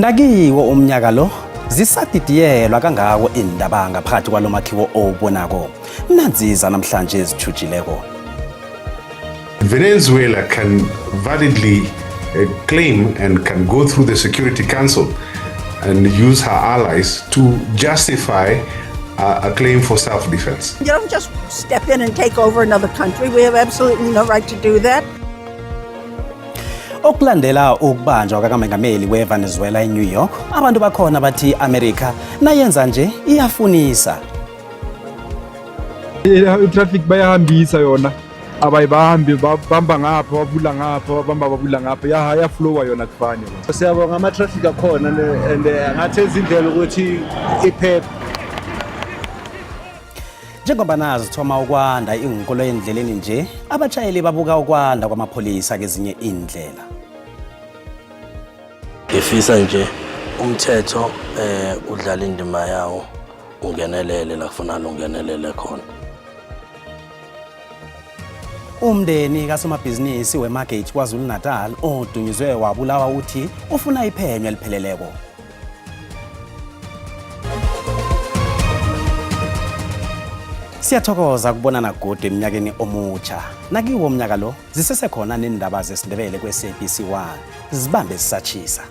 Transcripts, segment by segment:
Nakiwo umnyaka lo zisadidiyelwa kangako iindaba ngaphakathi kwalo makhiwo owubonako. Nanziza namhlanje ezitjhujileko. Venezuela can validly claim and can go through the Security Council and use her allies to justify a claim for self-defense. You don't just step in and take over another country. We have absolutely no right to do that. Okulandela ukubanjwa kukamengameli weVenezuela eNew York, abantu bakhona bathi i-Amerika nayenza nje iyafunisa. I-traffic bayahambisa yona, abayibambi, babamba ngapha, babula ngapha, babamba, babula ngapha, yaflowa yona, kufani. Siyabonga ama-traffic akhona and ngathi ezindlela ukuthi iphephe. Njengoba nazithoma ukwanda iinkoloyi endleleni nje, abatjhayeli babuka ukwanda kwamapholisa kezinye iindlela. Ngifisa nje umthetho udlala indima yawo, ungenelele la kufanele ungenelele khona. Umndeni kasomabhizinisi weMargate KwaZulu-Natal odunyuzwe wabulawa uthi ufuna iphenyo elipheleleko. Siyathokoza kubonana godu eminyakeni omutsha. Nakiwo umnyaka lo zisesekhona neendaba zesiNdebele kwe-SABC 1. Zibambe zisatshisa.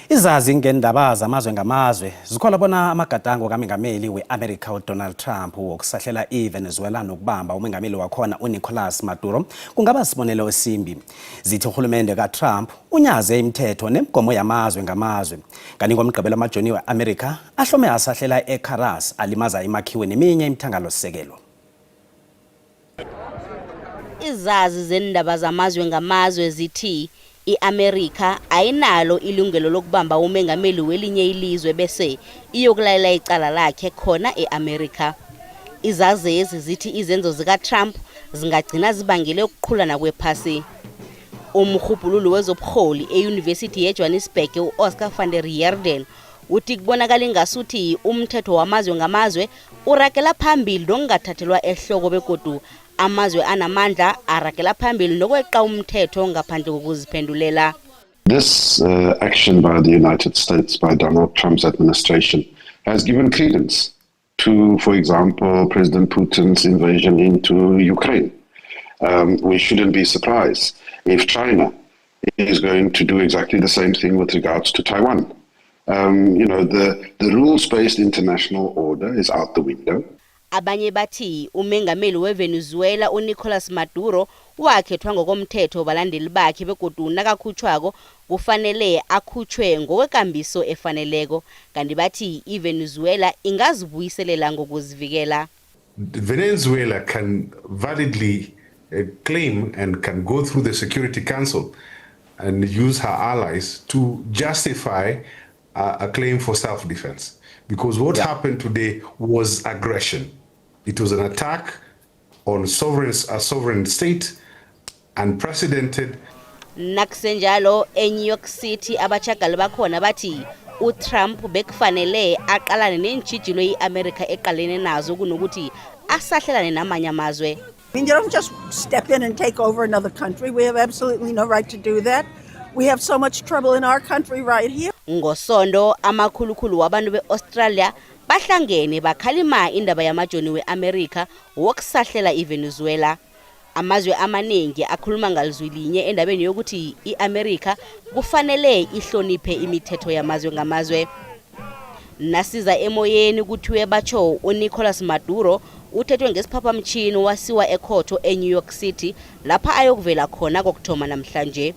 Izazi ngendaba zamazwe ngamazwe zikholwa bona amagadango kamengameli we-Amerika uDonald Trump wokusahlela iVenezuela nokubamba umengameli wakhona uNicolas Maduro kungaba sibonelo esimbi. Zithi urhulumende kaTrump unyaze imithetho nemigomo yamazwe ngamazwe. Kanti ngoMgqibelo amajoni we-Amerika ahlome asahlela eCaracas alimaza imakhiwo neminye imithangalosisekelo. Izazi zendaba zamazwe ngamazwe zithi i-Amerika ayinalo ilungelo lokubamba umengameli welinye ilizwe bese iyokulalela icala lakhe khona e-Amerika. Izazezi zithi izenzo zikaTrump zingagcina zibangele ukuqhulana kwephasi. Umrhubhululi wezoburholi e-Yunivesithi yeJohannesburg u-Oscar van der Heerden uthi kubonakala ingasuthi umthetho wamazwe ngamazwe uragela phambili nokungathathelwa ehloko begodu amazwe anamandla aragela phambili nokweqa umthetho ngaphandle kokuziphendulela. This action by the United States, by Donald Trump's administration, has given credence to, for example, President Putin's invasion into Ukraine. We shouldn't be surprised if China is going to do exactly the same thing with regards to Taiwan. The rules-based international order is out the window. Abanye bathi umengameli weVenezuela uNicolas Maduro wakhethwa ngokomthetho balandeli bakhe begodu nakakhutshwako kufanele akhutshwe ngokwekambiso efaneleko, kanti bathi iVenezuela ingazibuyiselela ngokuzivikela. Venezuela can validly claim and can go through the Security Council and use her allies to justify a claim for self-defense. Because what happened today was aggression. It was an attack on a sovereign state, unprecedented. Nakusenjalo, eNew York City abachagali bakhona bathi uTrump bekufanele aqalane neentjhijilo i-Amerika eqalene nazo kunokuthi asahlelane namanye amazwe. I mean, you don't just step in and take over another country. We have absolutely no right to do that. We have so much trouble in our country right here. Ngosondo amakhulukhulu wabantu be-Australia bahlangene bakhalima indaba yamajoni we-Amerika wokusahlela iVenezuela. Amazwe amaningi akhuluma ngalizwi linye endabeni yokuthi i-Amerika kufanele ihloniphe imithetho yamazwe ngamazwe. Nasiza emoyeni kuthiwe batsho uNicolas Maduro uthethwe ngesiphaphamtjhini wasiwa ekhotho eNew York City lapha ayokuvela khona kokuthoma namhlanje.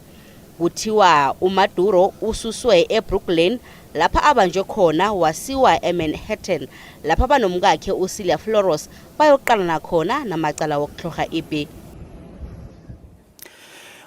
Kuthiwa uMaduro ususwe eBrooklyn lapha abanjwe khona wasiwa eManhattan lapha banomkakhe uCilia Flores bayoqalana khona namacala wokuhloha ipi.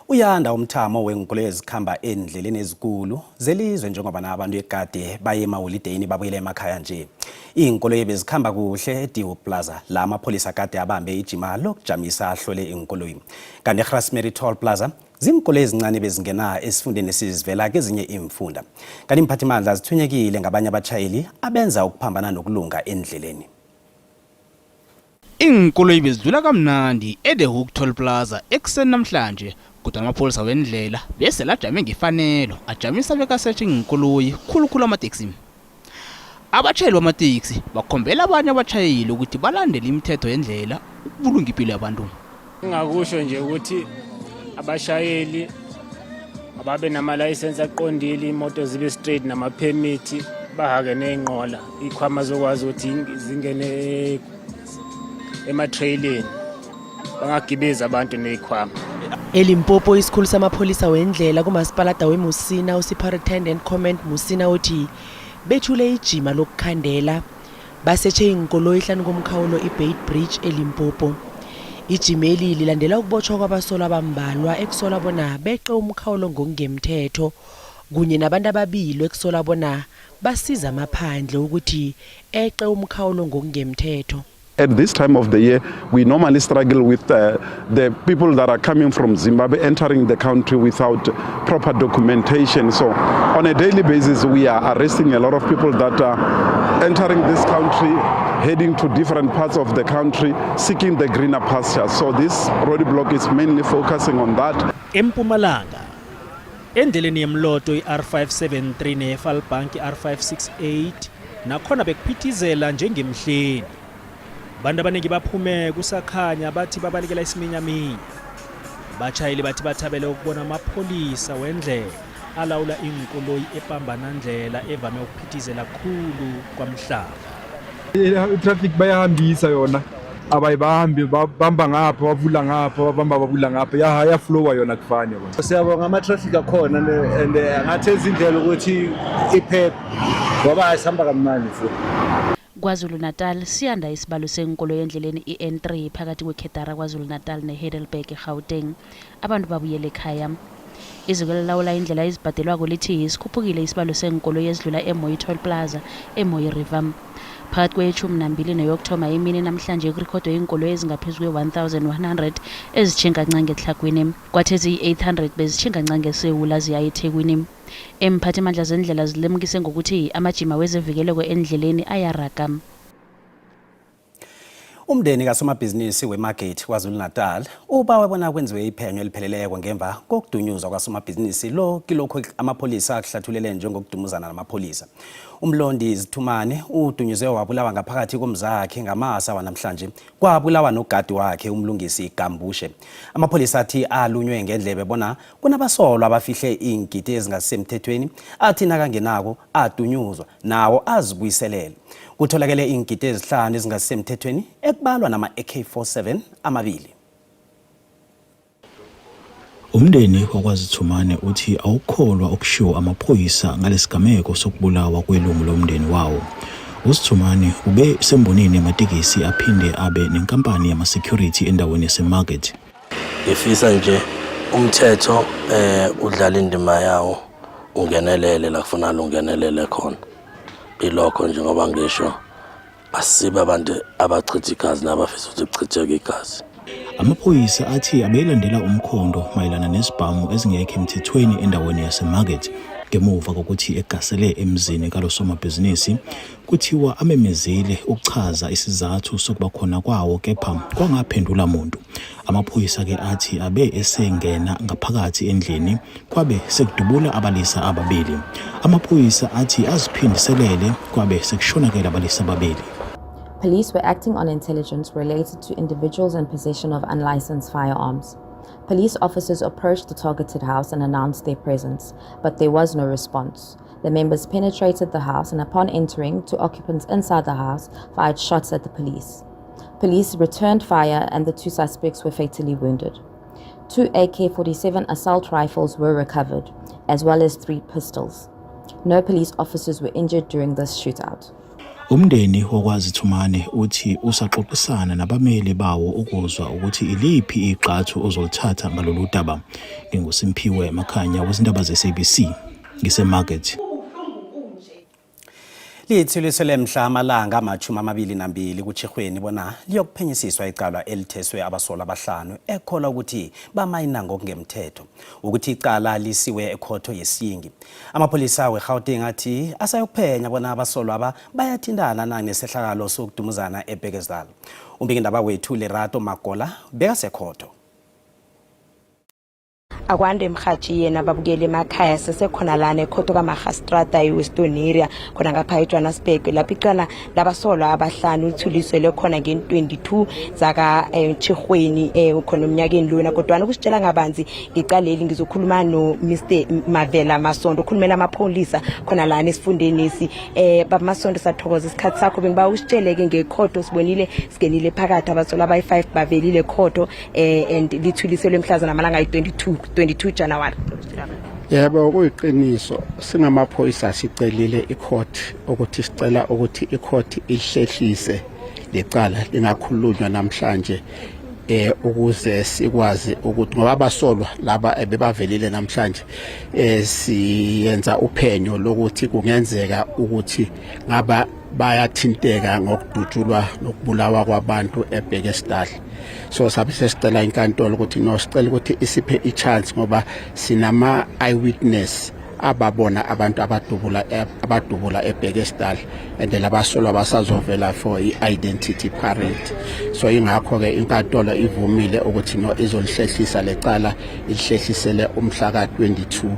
Uyanda umthamo weenkoloyi ezikhamba eendleleni ezikulu zelizwe njengoba nabantu egade baye emaholideyini babuyele emakhaya nje. Iinkoloyi bezikhamba kuhle eDew Plaza la amapholisa kade abambe ijima lokujamisa ahlole iinkoloyi. Kanti eGrasmary Toll Plaza ziinkoloyi ezincane bezingena esifundeni esizivela kezinye iimfunda. Kanti iimphathimandla zithunyekile ngabanye abatjhayeli abenza ukuphambana nokulunga endleleni. Iinkoloyi bezidlula kamnandi e-The Hook Toll Plaza ekuseni namhlanje kodwa amapholisa wendlela bese lajame ngefanelo ajamisa bekasetjha iinkoloyi khulukhulu amateksi. Abatjhayeli bamateksi bakhombela abanye abatjhayeli ukuthi balandele imithetho yendlela ukubulunga ipilo yabantu. Engingakusho nje ukuthi abashayeli ababe namalayisensi aqondile, imoto zibe straight namaphemithi, bahake ney'nqola, iy'khwama zokwazi ukuthi zingene ematreyileni, bangagibezi abantu ney'khwama. ELimpopo isikhulu samapholisa wendlela kumasipalada weMusina uSuperintendent Comment Musina uthi bethule ijima lokukhandela basetjhe iinkoloyi hlanu komkhawulo iBeitbridge eLimpopo. Ijimeli lilandela ukubotjhwa kwabasolwa abambalwa ekusolwa bona beqe umkhawulo ngokungemthetho kunye nabantu ababili ekusolwa bona basiza amaphandle ukuthi eqe umkhawulo ngokungemthetho. At this time of the year, we normally struggle with the people that are coming from Zimbabwe entering the country without proper documentation. So on a daily basis, we are arresting a lot of people that are entering this country, heading to different parts of the country, seeking the greener pasture. So this roadblock is mainly focusing on that. EMpumalanga, endleleni yemloto i-R573 neyeFalbank i-R568 nakhona bekuphithizela njengemhleni. Abantu abaningi baphume kusakhanya bathi babalekela isiminyaminya. Abatjhayeli bathi bathabele ukubona amapholisa wendlela alawula iinkoloyi epambanandlela evame ukuphithizela khulu kwamhlaba. I-traffic bayahambisa yona abayibahambi babamba ngapha bavula ngapha babamba babula ngapha ya ya-flowa yona kufani yabona. Siyabonga ama-traffic akhona and ngathi ezindlela ukuthi iphephe ngoba asihamba kamnandi futhi. KwaZulu-Natal siyanda isibalo senkoloyi endleleni i-N3 phakathi kweKedara KwaZulu-Natal neHeidelberg eGauteng. Abantu babuyele ekhaya. Iziko elilawula indlela ezibhadelwako lithi sikhuphukile isibalo seenkoloyi ezidlula eMooi Toll Plaza eMooi River. Phakathi kweye-12 neyokuthoma emini namhlanje kurikhodwe iinkoloyi ezingaphezu kwe-1100 ezitjhinga nca ngeTlhagwini. Kwathi eziyi-800 bezitjhinga nca ngeSewula ziya eThekwini. Iimphathimandla zendlela zilemukise ngokuthi amajima wezevikeleko endleleni ayaraga. Umndeni kasomabhizinisi weMargate KwaZulu-Natal ubawe bona kwenziwe iphenyo elipheleleko ngemva kokudunyuzwa kwasomabhizinisi lo kilokhu amapholisa akuhlathulele njengokudumuzana namapholisa. Umlondi Zithumane udunyuzwe wabulawa ngaphakathi komzakhe ngamasa wanamhlanje kwabulawa nogadi wakhe uMlungisi Gambushe. Amapholisa athi alunywe ngendlebe bona kunabasolwa abafihle iingidi ezingasemthethweni athi nakangenako adunyuzwa nawo azibuyiselele. Kutholakele iingidi ezihlanu ezingasemthethweni ekubalwa nama-AK-47 amabili. Umndeni wakwaZithumane uthi awukholwa okushiwo amaphoyisa ngalesigameko sokubulawa kwelungu lomndeni wawo. USithumane ube sembonini yamatekisi aphinde abe nenkampani yama-security endaweni yaseMargate. Ngifisa nje umthetho udlala indima yawo ungenelele la kufanele ungenelele khona. Ilokho nje ngoba ngisho asibe abantu abachitha igazi nabafisa ukuthi kuchitheke igazi. Amaphoyisa athi abelandela umkhondo mayelana nesibhamu ezingekho emthethweni endaweni yaseMargate ngemuva kokuthi egasele emzini kalosomabhizinisi. Kuthiwa amemezele ukuchaza isizathu sokuba khona kwawo kepha kwangaphendula muntu. Amaphoyisa-ke athi abe esengena ngaphakathi endlini kwabe sekudubula abalisa ababili. Amaphoyisa athi aziphindiselele kwabe sekushonakele abalisa ababili. Police were acting on intelligence related to individuals in possession of unlicensed firearms. Police officers approached the targeted house and announced their presence, but there was no response. The members penetrated the house and upon entering, two occupants inside the house fired shots at the police. Police returned fire and the two suspects were fatally wounded. Two AK-47 assault rifles were recovered, as well as 3 pistols. No police officers were injured during this shootout. Umndeni wakwaZithumane uthi usaxoxisana nabameli bawo ukuzwa ukuthi iliphi igxathu ozolithatha ngalolu daba. NginguSimphiwe Makhanya wezindaba ze-SABC ngiseMargate. Lithulisele mhla amalanga ama-22 kuTjhirhweni bona liyokuphenyisiswa icala elitheswe abasolwa abahlanu ekholwa ukuthi bamayina ngokungemthetho ukuthi icala lisiwe ekhotho yesiyingi. Amapholisa weGauteng athi asayokuphenya bona abasolwa aba bayathintana na nesehlakalo sokudumuzana eBekkersdal. Umbikindaba wethu Lerato Magola bekasekhotho. Akwande mhathi yena babukele emakhaya, sesekhona lana ekhotho kamarhastrata eWestern Area, khona ngapha eJohannesburg, lapho icala labasolwa abahlanu lithuliselwe khona ngen-22 zaka-Tjhirhweni khona emnyakeni lona. Kodwana ukusitshela ngabanzi ngicaleli, ngizokhuluma no-Mr Mavela Masondo, okhulumela amapholisa khona lana esifundenesi. Baba Masondo, sathokoza isikhathi sakho. Bengiba usitsheleke ngekhotho, sibonile singenile phakathi, abasolwa abayi-5 bavelile khotho and lithuliselwe mhlazana amalanga ayi-22, 22 January. Yebo, kuyiqiniso, singamaphoyisa sicelile icourt ukuthi sicela ukuthi icourt ihlehlise lecala, lingakhulunywa namhlanje, ukuze sikwazi ukuthi ngoba abasolwa laba ebebavelile namhlanje siyenza uphenyo lokuthi kungenzeka ukuthi ngaba bayathinteka ngokudutshulwa nokubulawa kwabantu eBekkersdal. So sabe sesicela inkantolo ukuthi no, sicela ukuthi isiphe i-chance ngoba sinama eyewitness ababona abantu abadubula eBekkersdal and labasolwa basazovela for i-identity parade. So ingakho ke inkantolo ivumile ukuthi no, izolihlehlisa lecala, ilihlehlisele umhla ka-22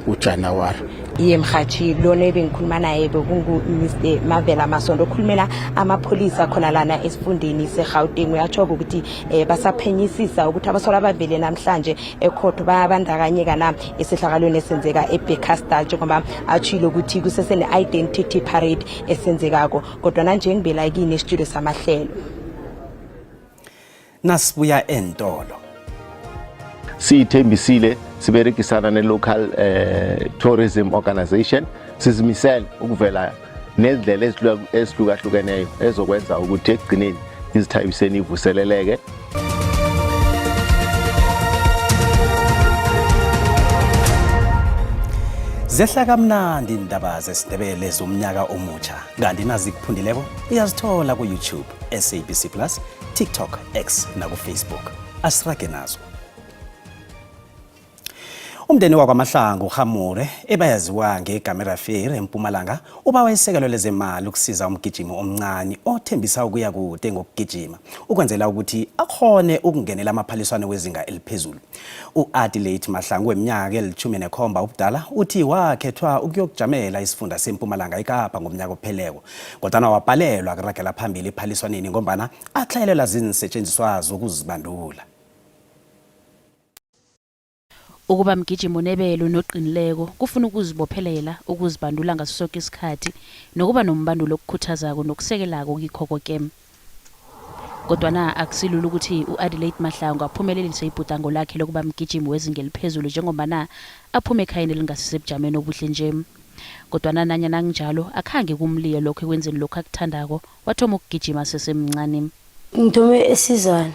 kuJanuary. Iye mhathi, lona ebengikhuluma naye bekungu-Mr Mavela Masondo, okhulumela amapholisa khona lana esifundeni seGauteng. Uyatsho-ke ukuthi basaphenyisisa ukuthi abasolwa abavele namhlanje ekhotho bayabandakanyeka na esehlakalweni esenzeka eBekkersdal, njengoba atshile ukuthi kusese ne-identity parade esenzekako. Kodwa nanje ngibela kini esitudio samahlelo. Nasibuya entolo. Siyithembisile, siberegisana ne-local tourism organization, sizimisele ukuvela nezindlela ezihlukahlukeneyo ezokwenza ukuthi ekugcineni iZithabiseni ivuseleleke. Zehla kamnandi indaba zesiNdebele zomnyaka omutsha, kanti nazikuphundileko uyazithola ku-YouTube, SABC Plus, TikTok, X nakuFacebook. Asirage nazo. Umndeni wakwaMahlangu Hamure, ebayaziwa ngeGamerafir eMpumalanga, ubawa isekelo lezemali ukusiza umgijimi omncane othembisa ukuya kude ngokugijima, ukwenzela ukuthi akhone ukungenela amaphaliswano wezinga eliphezulu. U-Adelaide Mahlangu weminyaka eli-17 ubudala uthi wakhethwa ukuyokujamela isifunda seMpumalanga eKapa ngomnyaka opheleko, kodwana wabhalelwa kuragela phambili ephaliswaneni ngombana atlhayelelwa ziinsetjenziswa zokuzibandula. Ukuba mgijimi onebelo noqinileko kufuna ukuzibophelela, ukuzibandula ngaso soke isikhathi nokuba nombandulo okukhuthazako nokusekelako kikho koke. Kodwana akusilula ukuthi u-Adelaide Mahlangu aphumelelise ibhudango lakhe lokuba mgijimi wezinga eliphezulu njengombana aphuma ekhayeni elingasisebujameni obuhle nje. Kodwana nanyana kunjalo, akhange kumliye lokho ekwenzeni lokhu akuthandako, wathoma ukugijima asesemncani. Ngithome esizana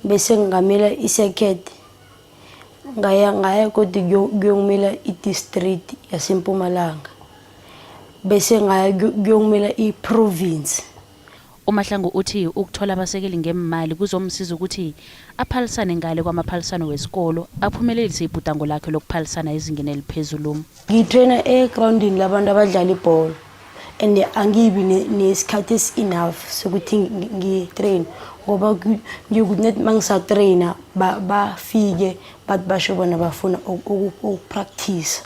bese ngamela i-circuit, ngaya kodwa kuyongimela i-district yaseMpumalanga, bese ngaya kuyongimela i-province. UMahlangu uthi ukuthola abasekeli ngeemali kuzomsiza ukuthi aphalisane ngale kwamaphaliswano wesikolo, aphumelelise ibhudango lakhe lokuphalisana ezingeni eliphezulu. Ngitraina egrawundini labantu abadlala ibholo and angibi nesikhathi esi-enough sokuthi ngitrain, ngoba ngiyokuthi net uma ngisatraina bafike bathi basho bona bafuna ukupractice.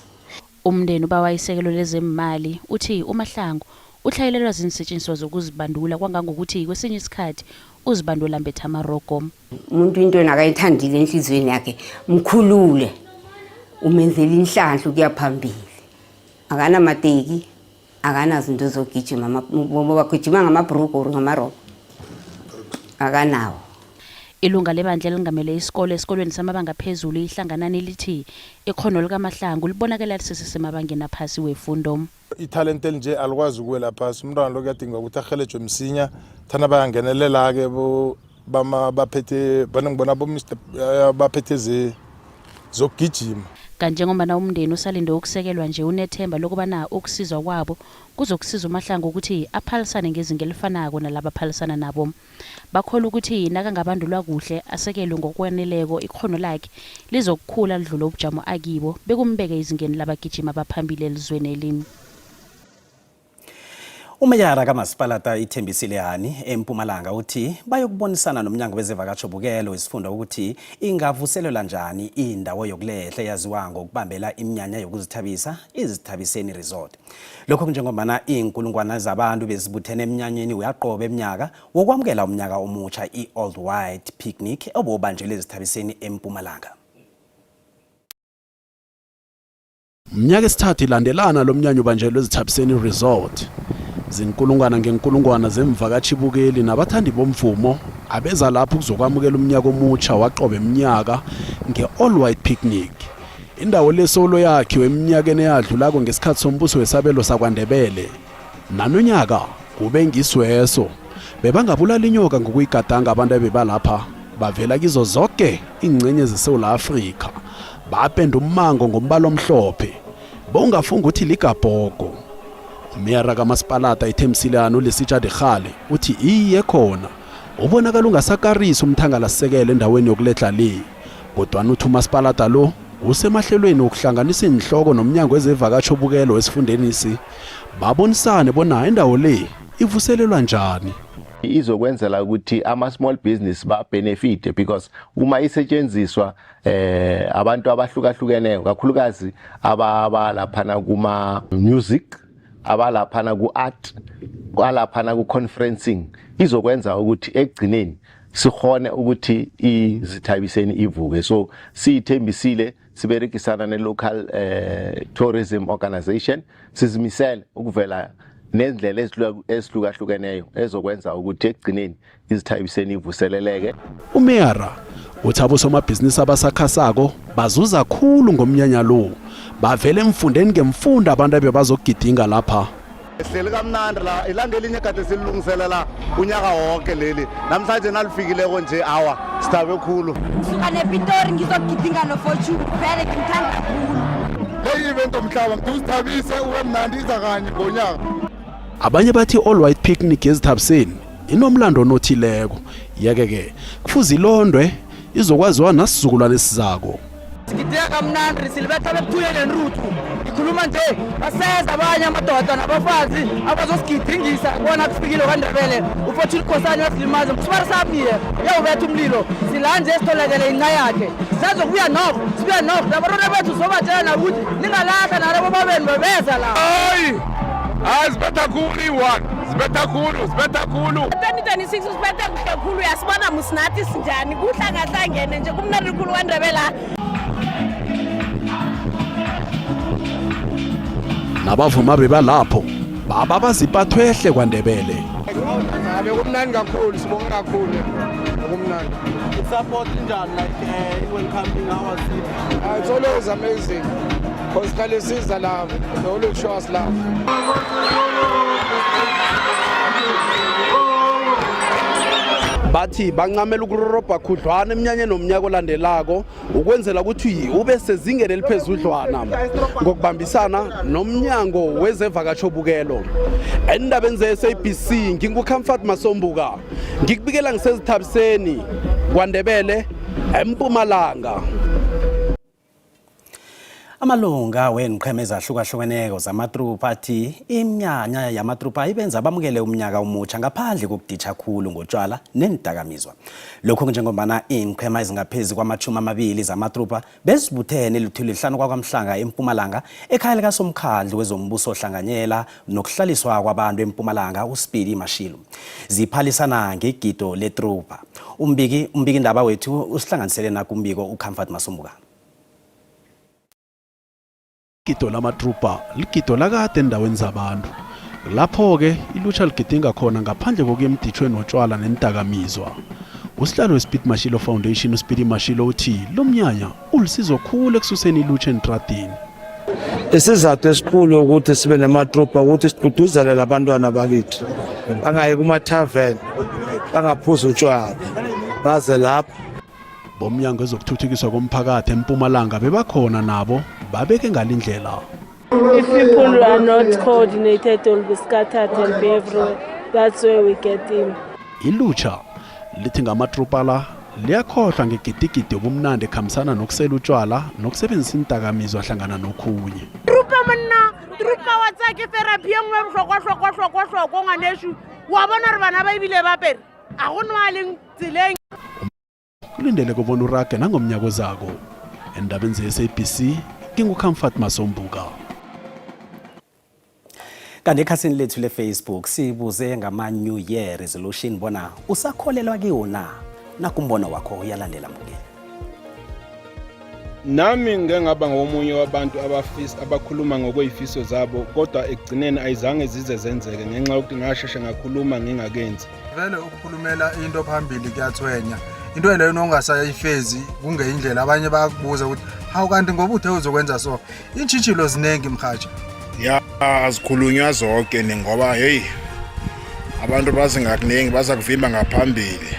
Umndeni ubawa isekelo lezemali uthi uMahlangu utlhayelelwa ziinsetjenziswa zokuzibandula kwangangokuthi kwesinye isikhathi uzibandula ambethe amarogo. Umuntu into nakayithandile enhliziyweni yakhe, mkhulule, umenzela inhlanhla ukuya phambili. Akanamateki, akanazinto zokugijima, bagijima ngamabhrugu or ngamarogo, akanawo. Ilunga lebandla elingamele isikolo esikolweni samabanga aphezulu iHlanganani lithi ikghono likaMahlangu libonakala lisesesemabangeni aphasi wefundo. Ithalente elinje alikwazi ukuwela phasi. Umntwana lo kuyadinga ukuthi arhelejwe msinya. Thana bayangenelela-ke baphethe, bane ngibona bo-Mr baphethe zokugijima. Kanti njengombana umndeni usalinde ukusekelwa nje unethemba lokobana ukusizwa kwabo kuzokusiza uMahlangu ukuthi aphalisane ngezinga elifanako nalaba aphalisana nabo. Bakholwa ukuthi nakangabandulwa kuhle asekelwe ngokwaneleko ikghono lakhe lizokukhula lidlule ubujamo akibo bekumbeke ezingeni labagijimi abaphambili elizweneli. Umeyara kamasipalata iThembisile Hani eMpumalanga uthi bayokubonisana nomnyango wezevakatjhobukelo wesifunda ukuthi ingavuselelwa njani indawo yokulehla eyaziwa ngokubambela iminyanya yokuzithabisa iZithabiseni Resort. Lokho kunjengombana iinkulungwana zabantu bezibuthene emnyanyeni uyaqobe eminyaka wokwamukela umnyaka omutsha i-Old White Picnic obowubanjelwe eZithabiseni eMpumalanga. Mnyaka esithathu ilandelana lo mnyanya ubanjelwe eZithabiseni Resort. Zinkulungwana ngenkulungwana zemvakatjhibukeli nabathandi bomvumo abeza lapho ukuzokwamukela umnyaka omutsha waqobe mnyaka nge-All White Picnic. Indawo le solo yakhiwe eminyakeni eyadlulako ngesikhathi sombuso wesabelo sakwaNdebele. Nanonyaka kube ngisweso. Bebangabulala inyoka ngokuyigadanga abantu ebebalapha bavela kizo zoke iingcenye zeSewula Afrika. Bapenda ummango ngombala omhlophe. Bowungafunga uthi ligabhogo. Umeyara kamasipalata iThemsilane uLesitja Dikgale uthi iye khona ubonakala ungasakarisi umthangalasisekelo endaweni yokuledlha le. Kodwana uthi umasipalata lo usemahlelweni wokuhlanganisa iinhloko nomnyango wezevakatjhobukelo esifundenisi babonisane bona indawo le ivuselelwa njani. Izokwenzela ukuthi ama-small business ba-benefite because uma isetshenziswa abantu abahlukahlukeneyo kakhulukazi abalaphana kuma music, abalaphana ku-art, kwalaphana ku-conferencing, izokwenza ukuthi ekugcineni sikhone ukuthi iZithabiseni ivuke. So siyithembisile, siberegisana ne-local tourism organization, sizimisele ukuvela nendlela ezihlukahlukeneyo ezokwenza ukuthi ekugcineni iZithabiseni ivuseleleke. Umeyara uthi abosomabhizinisi abasakhasako bazuza khulu ngomnyanya lo. Bavele emfundeni ngemfunda abantu ebebazokugidinga lapha. Sihleli kamnandi la, ilanga elinye kade sililungiselela unyaka wonke leli. Namhlanje nalifikileko nje awa, sithabe khulu. Ngisuka nePitori ngizokugidinga noFortune, vele ngimthanda khulu. Le event omhlaba ngithi uzithabise ube mnandi iza kanye ngonyaka. Abanye bathi All White Picnic yeZithabiseni inomlando onothileko, yeke-ke kufuze ilondwe izokwaziwa nasizukulwane esizako. Sigidinga kamnandi silibetha bebuthuye nentuthu. Ngikhuluma nje baseza abanye amadoda nabafazi abazosigidingisa bona kufikile kwaNdebele. UFortune Khosane uyasilimaza msibari sami ye uyawubetha umlilo. Sila nje sitholakele inqa yakhe. Sisazokubuya nokho, sibuya nokho. Nabantwana bethu sobatshela ukuthi ningalahla nalabo babenu bebeza la. Hayi! Hayi zibetha khulu i-one. Zibetha khulu, zibetha khulu. 2026 usibethe kuhle khulu, uyasibona musinathi sinjani, kuhlangahlangene nje kumnandi khulu kwaNdebele. Nabavuma bebalapho baba bazipatho ehle kwaNdebele. Bekumnandi kakhulu, sibonge kakhulu. Bekumnandi. Support njani like welcoming our city? It's always amazing. Because sihlale siza love. They always show us love. Bathi bancamela ukurorobha khudlwana eminyanyeni nomnyaka olandelako ukwenzela ukuthi ube sezingeni eliphezudlwana ngokubambisana nomnyango wezevakatjhobukelo. Endabeni ze-SABC nginguComfort Masombuka, ngikubikela ngisezithabiseni kwaNdebele eMpumalanga. Amalunga weenqhema ezahlukahlukeneko zamatrupa athi iminyanya yamatrupa ibenza bamukele umnyaka omutsha ngaphandle kokuditsha khulu ngotshwala neendakamizwa. Lokhu kunjengombana iinqhema ezingaphezu kwama-20 zamatrupa bezibuthene luthuli hlanu kwaKwaMhlanga eMpumalanga ekhaya likasomkhandlu wezombuso ohlanganyela nokuhlaliswa kwabantu eMpumalanga uSpeedy Mashilo. Ziphalisana ngegido letrupa. Umbiki umbikindaba wethu usihlanganisele nakumbiko uComfort Masombuka. Igido lamatrupa ligido lakade endaweni zabantu. Lapho-ke ilutsha ligidinga khona ngaphandle kokuya emditjhweni wotshwala nendakamizwa. Usihlalo weSpeed Mashilo Foundation uSpeedy Mashilo uthi lo mnyanya ulisizo khulu ekususeni ilutsha entradini. Isizathu esikhulu ukuthi sibe nematrupha ukuthi sigqugquzele labantwana bakithi bangayi kuma-tavern, bangaphuzi utshwala, baze lapha. Bomnyango wezokuthuthukiswa komphakathi eMpumalanga bebakhona nabo babeke ngalindlela. If people are not coordinated, they'll be scattered and be everywhere. That's where we get in. Ilutsha lithi ngamatrupala liyakhohlwa ngegidigidi yobumnandi ekhambisana nokusela utshwala nokusebenzisa iindakamizwa hlangana nokhunye. Trupa monna, trupa wa tsaya ke therapy e nngwe bohlokwa-hlokwa-hlokwa-hlokwa ngwanešu. Wa bona gore bana ba ebile ba apere, a go no a leng tseleng. Kulindeleke bona urage nangomnyaka ozako. Endabeni ze-SABC, nginguComfort Masombuka. Kanti ekhasini lethu le-Facebook sibuze ngama-New Year resolution bona usakholelwa kiwo na? Nakumbono wakho uyalandela mbukeli. Nami ngike ngaba ngomunye wabantu abafisa abakhuluma ngokwezifiso zabo kodwa ekugcineni ayizange zize zenzeke ngenxa yokuthi ngasheshe ngakhuluma ngingakenzi. Vele ukukhulumela into phambili kuyathwenya. Into leyo nongasayifezi kungeyindlela abanye bayakubuza ukuthi hawu kanti ngoba uthe uzokwenza so. Iintshijilo ziningi mhatsha. Ya azikhulunywa zonke ni ngoba hey abantu bazingakuningi baza kuvimba ngaphambili.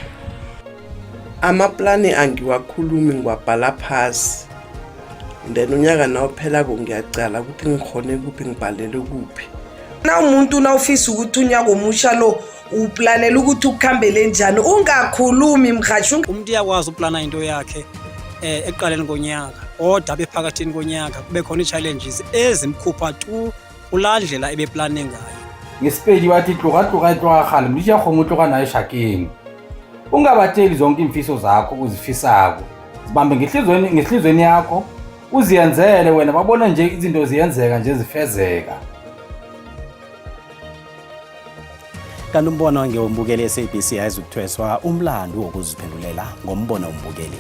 Amaplani angiwakhulumi ngiwabhala phasi then unyaka nawuphelako ngiyacala ukuthi ngikhone kuphi ngibhalele kuphi. Na umuntu nawufisa ukuthi unyaka omusha lo uplanela ukuthi ukukhambele njani ungakhulumi mhashi. Umuntu uyakwazi uplana into yakhe eh ekuqaleni konyaka kodwa bephakathini konyaka kube khona ii-challenges ezimkhupha tu kulaa ndlela ebeplane ngayo. NgeSepedi bathi tloga tloga e tloga kgale modiši ya kgomo tloga nayo šakeng. Ungabatsheli zonke iimfiso zakho uzifisako. Zibambe ngehlizweni ngehlizweni yakho uziyenzele wena babone nje izinto ziyenzeka nje zifezeka. Kanti umbono ngewombukeli SABC ayizukuthweswa umlandu wokuziphendulela ngombono wombukeli.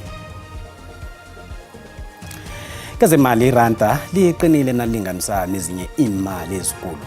Kezemali iranda liqinile nalilinganisa nezinye iimali ezikulu.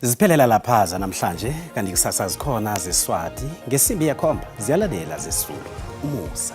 Ziphelela lapha zanamhlanje kanti kusasa zikhona zeswati ngesimbi yekhomba ziyalandela zesizulu umusa.